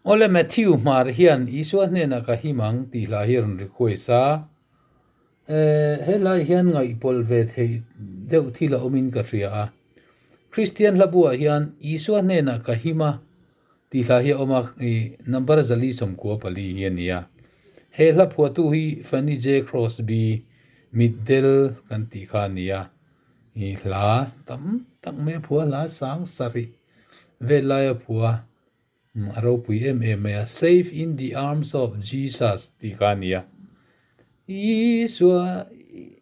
Awle Matthew Hmar hian Isua hnenah ka him ang tih hla hi a rawn request a. He hlai hian ngaihpawlh ve theih deuh thil a awmin ka hria a. Kristian hlabuah hian Isua hnenah ka him a tih hla hi a awm a, ih number 494 hi a ni a. He hla phuahtu hi Fanny J Crosby, Mitdel kan tih kha a ni a. Ih hla tam tak mai a phuah a, hla sang sarih vel lai a phuah a. A ropui em em mai a, Safe in the arms of Jesus tih kha a ni a. Isua,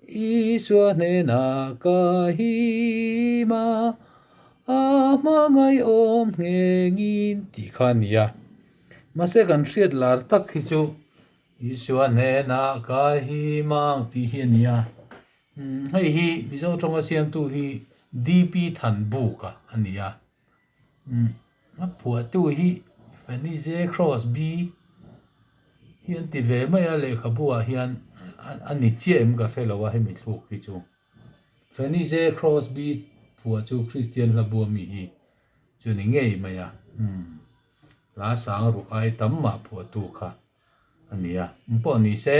Isua hnenah ka him a, a hmangaihawm nghengin tih kha a ni a. Mahse kan hriat lar tak hi chu Isua hnenah ka him ang tih hi a ni a. Hei hi Mizo tawnga siamtu hi DP Thanbuka a ni a. A phuahtu hi Fanny J Crosby hi an ti ve mai a lehkhabu ah hian a ni chiah em ka hre lo a hemi thluk hi chu Fanny J Crosby phuah chu Kristian hla bua mi hi chu ni ngei mai a umm hla sang ruh ai tam mah phuahtu kha a ni a eng pawh ni se.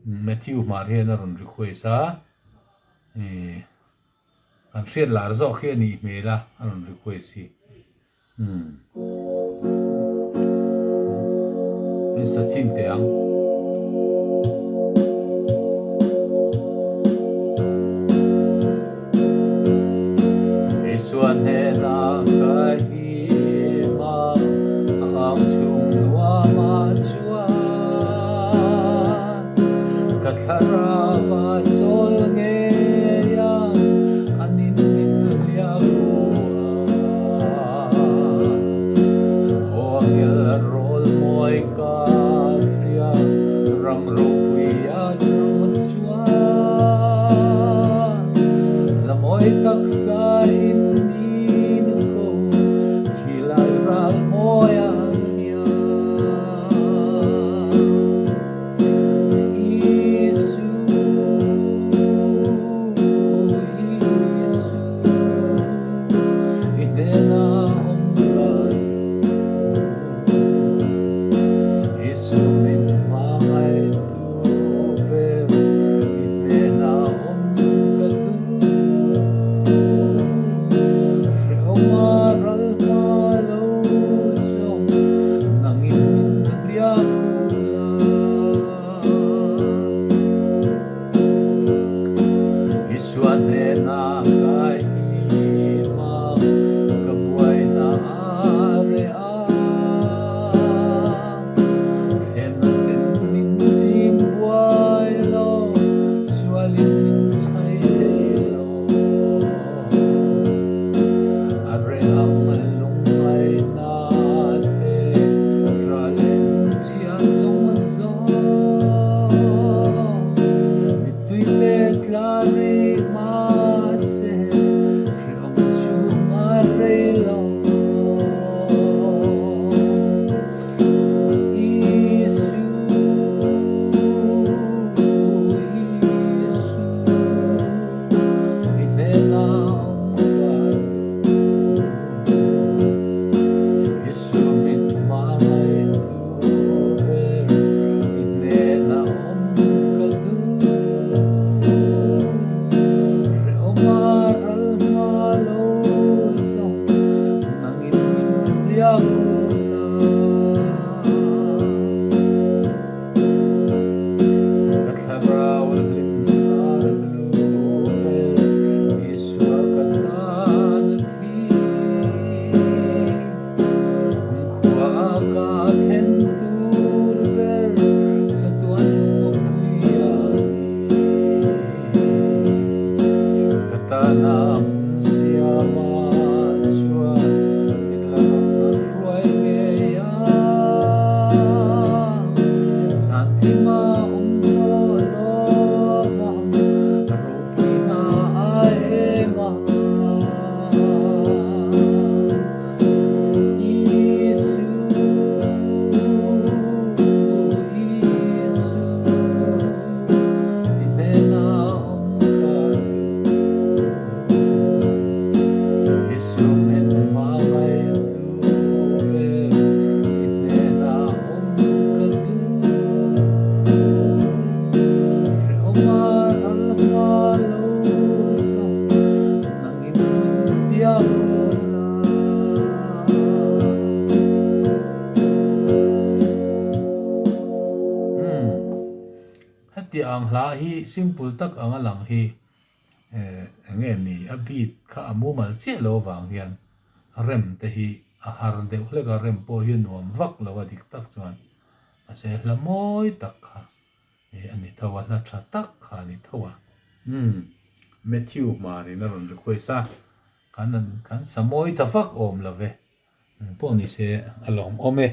Matthew Hmar hian a rawn request a, ih kan hriat lar zawk hi a nih hmel a, a rawn request hi. Umm. In sa chhin teh ang. Isua hnenah ka him a, a ang chhung nuamah chuan ka thlarau a chawl ngei a, a nin min hliah kuah. Haw ngel rawl mawi ka hria. ang Umm heti ang hla hi simple tak anga lang hi eh enge ni a beat kha a mumal chiah lo avang hian rem te hi a har deuh hlek a rem pawh hi a nuam vak lo a dik tak chuan mahse hla mawi tak kha eh a ni tho a hla tha tak kha a ni tho a umm Matthew hmarin a rawn request a kan an kan sa mawi ta vak awm lo ve pawh ni se a lawmawm e.